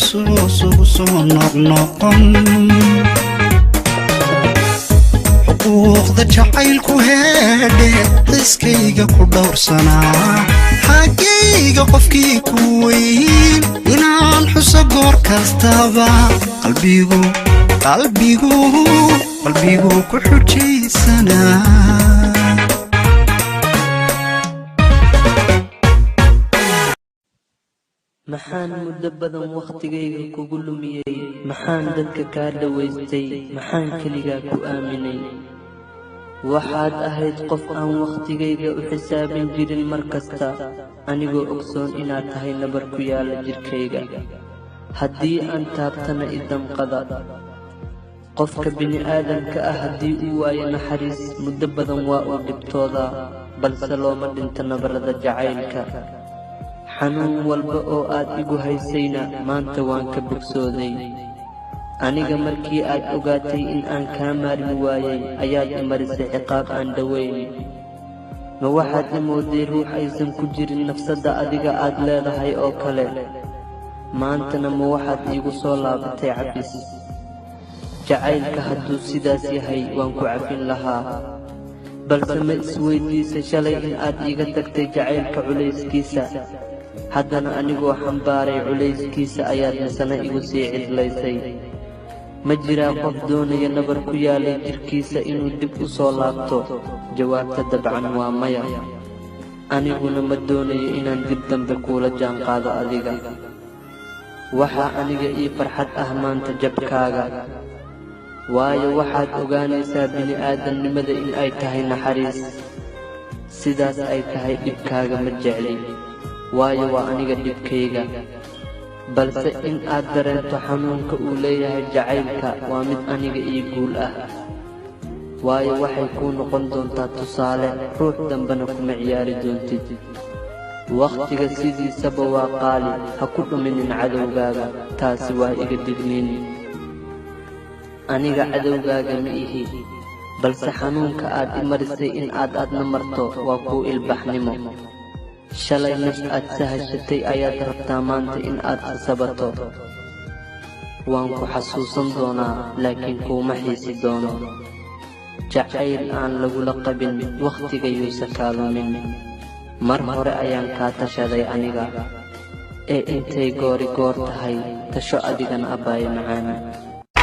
Xusuusugu soo noqnoqon. Xuquuqda jacaylku, heedhe, xiskayga ku dhowrsanaa, xaggayga qofkii ku weyn inaan xuso goor kastaba, qalbigu, qalbigu, qalbigu ku xujaysanaa. Maxaan muddo badan wakhtigayga kugu lumiyey? Maxaan dadka kaa dhowaystay? Maxaan keligaa ku aaminay? Waxaad ahayd qof aan wakhtigayga u xisaabin jirin mar kasta, anigoo ogsoon inaad tahay nabar ku yaalla jidhkayga, haddii aan taabtana i damqada. Qofka bini'aadamka ah haddii uu waayo naxariis, muddo badan waa uu dhibtoodaa, balse looma dhinto nabarrada jacaylka. Xanuun walba oo aad igu haysayna maanta waan ka bogsooday. Aniga markii aad ogaatay in aan kaa maarmi waayey, ayaad i marisay ciqaab aan dhowayn. Ma waxaad i mooday ruux aysan ku jirin nafsadda adiga aad leedahay oo kale? Maantana ma waxaad iigu soo laabatay cafis? Jacaylka hadduu sidaas yahay, waan ku cafin lahaa, balse ma isweydiisay shalay in aad iiga tagtay jacaylka culayskiisa? Haddana anigoo xambaaray culayskiisa ayaad misana igu sii cidlaysay. Ma jiraa qof doonaya nabar ku yaalay jidhkiisa inuu dib u soo laabto? Jawaabta dabcan waa maya. Aniguna ma doonayo inaan dib dambe kuula jaanqaado adiga. Waxaa aniga ii farxad ah maanta jabkaaga, waayo waxaad ogaanaysaa bini'aadamnimada in ay tahay naxariis. Sidaas ay tahay, dhibkaaga ma jecli, waayo waa aniga dhibkayga, balse in aad dareento xanuunka uu leeyahay jacaylka waa mid aniga ii guul ah, waayo waxay kuu noqon doontaa tusaale, ruux dambena kuma ciyaari doontid. Wakhtiga sidiisaba waa qaali, ha ku dhuminin cadowgaaga. Taasi waa iga digniin. Aniga cadowgaaga ma ihi, balse xanuunka aad i marisay in aad adna marto waa kuu ilbaxnimo. Shalay naf aad sahashatay ayaad rabtaa maanta in aad sasabato. Waan ku xasuusan doonaa, laakiin kuuma xiisi doono. Jacayl aan lagula qabin wakhtiga yuusa kaa lumin. Mar hore ayaan kaa tashaday aniga, ee intay goori goor tahay tasho adigana, abbaayo macaan.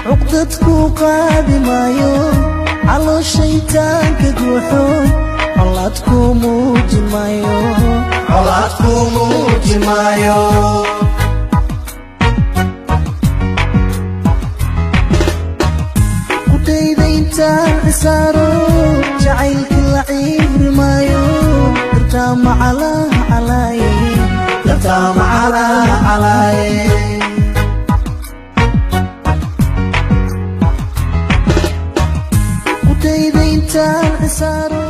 Cuqdad kuu qaadi maayo, calooshaytaanka guuxo, colaad kuu muujin maayo, Colaad kuu muujin maayo. Qudhayda intaan cisaaro, jacaylka la ciibri maayo, dartaa macalaha calaaye. Dartaa macalaa calaaye. Qudhayda intaan cisaaro.